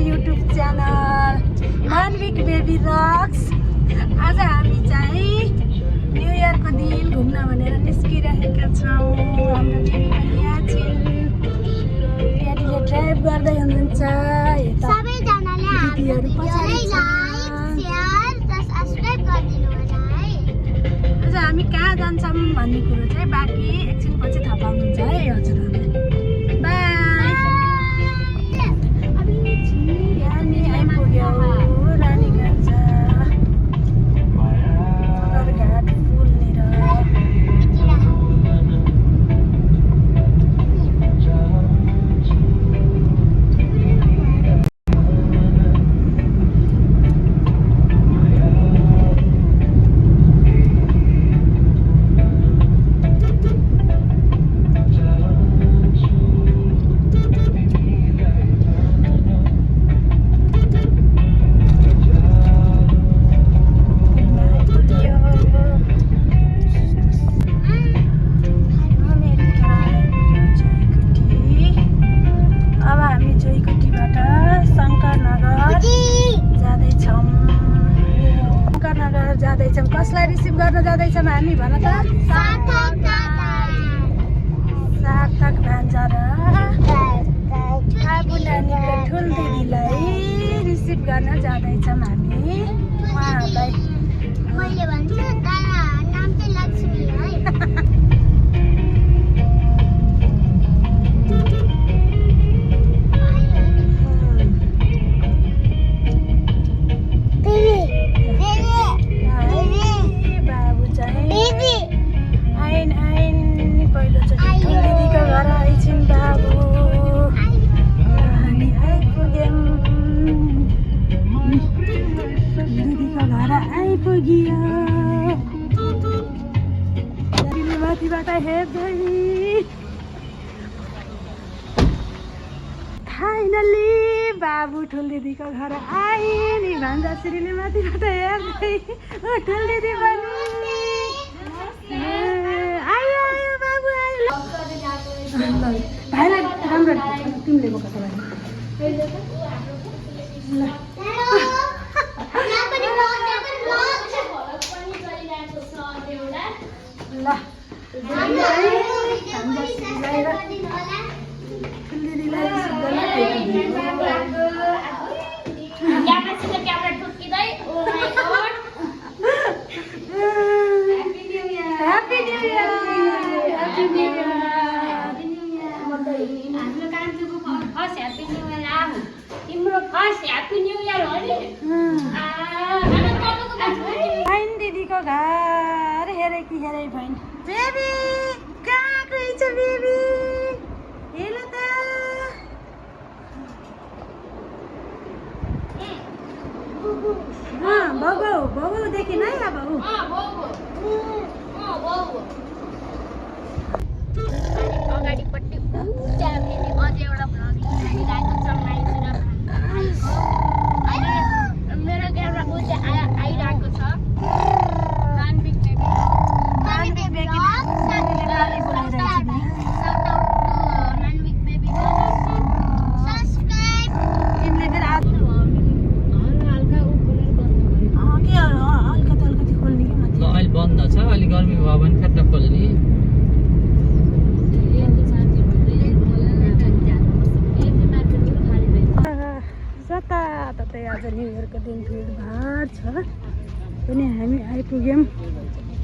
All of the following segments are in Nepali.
YouTube channel Manavik baby rocks. आज हामी चाहिँ न्यू इयरको दिन घुम्न भनेर निस्किरहेका छौँ। हाम्रो बेबी पनि यहाँ छिन्। ड्याडीले ड्राइभ गर्दै हुनुहुन्छ। दिदीहरू पछाडि छन्। आज हामी कहाँ जान्छौँ भन्ने कुरो चाहिँ बाँकी एकछिनपछि थाहा पाउनुहुन्छ है हजुरहरूले। कसलाई रिसिभ गर्न जाँदैछौँ हामी भन त? सार्थक भान्जा र आबु नानीको ठुल दिदीलाई रिसिभ गर्न जाँदैछौँ हामी। उहाँहरूलाई मैले भन्छु नाम चाहिँ लक्ष्मी है। माथिबाट हेर्दै फाइनली बाबु ठुल दिदीको घर आए नि। भान्जाश्रीले माथिबाट हेर्दै ठुल दिदी पनि आयो आयो बाबु आयो। भाइलाई राम्रो तिमीले बोका ल दिदीको घर हेरे कि हेरे भइन। बेबी कहाँ गई छ बेबी? हेर त बबु बबु देखिन है बबु। अगाडिपट्टि अझै एउटा भ्लग हालिरहेको छ मेरो क्यामेरा उता आइरहेको छ। मानविक बेबी मानविक बेबी सब्सक्राइब तिमीले फेरि हल्का खोल्ने कि माथि अहिले बन्द छ। अलि गर्मी भयो भने फ्याट्ट खोल्ने। जताततै आज न्यु इयरको दिन भिडभाड छ पनि हामी आइपुग्यौँ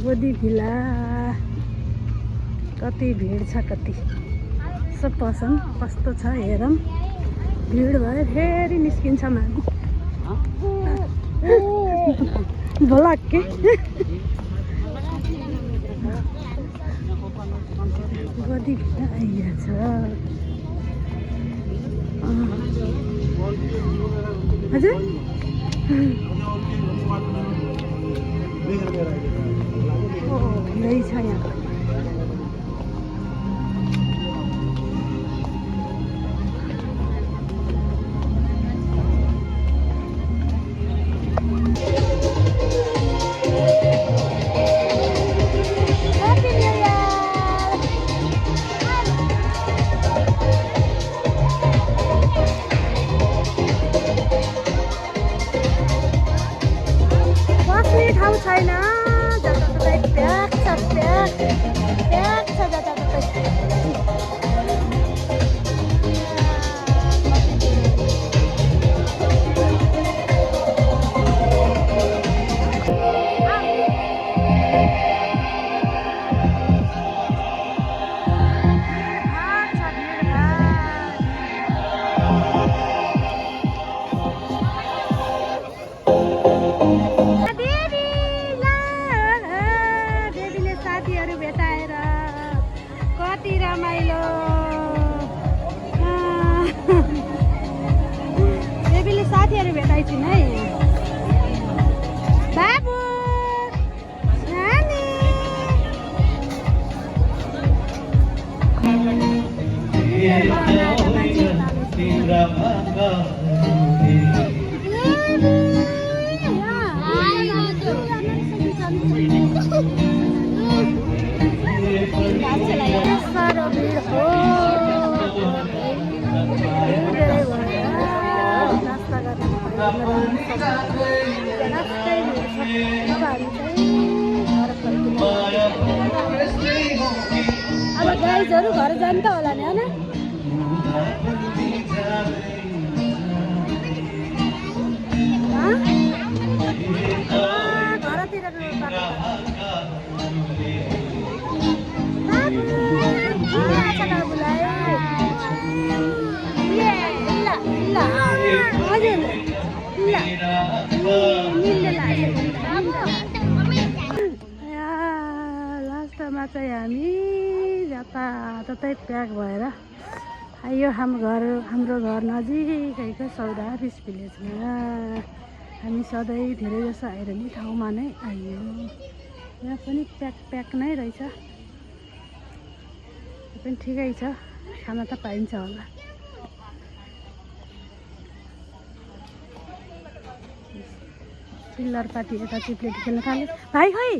गोदी भिला। कति भिड छ कति सब पसौँ कस्तो छ हेरौँ। भिड भयो फेरि निस्किन्छौँ हामी भ्लग के गोदी भिला आइहाल्छ। हजुर भिडै छ यहाँ। साह्रो भिड हो धेरै भएर नास्ता गर्नु नास्तै भिड छ। अब हामी चाहिँ घर फर्किनु। अब गाइजहरू घर जानु त होला नि होइन? घरतिर लास्टमा चाहिँ हामी जताततै प्याक भएर आयो हाम्रो घर नजिकैको सौदा फिस भिलेजमा। हामी सधैँ धेरै जसो आइरहने ठाउँमा नै आइयो। यहाँ पनि प्याक नै रहेछ। पनि ठिकै छ, खाना त पाइन्छ होला। चिल्लर पार्टी यता चिप्लेट खेल्न थाल्यो। भाइ खै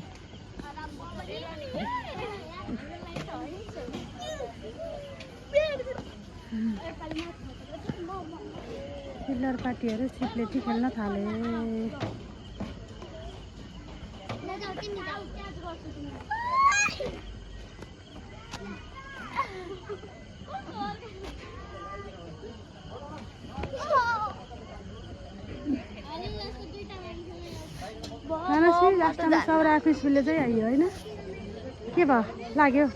चिल्लर पार्टीहरू चिप्लेटी खेल्न थाले। लास्टमा सौरा फिस भिलेज चाहिँ आइयो होइन? के भयो लाग्यो?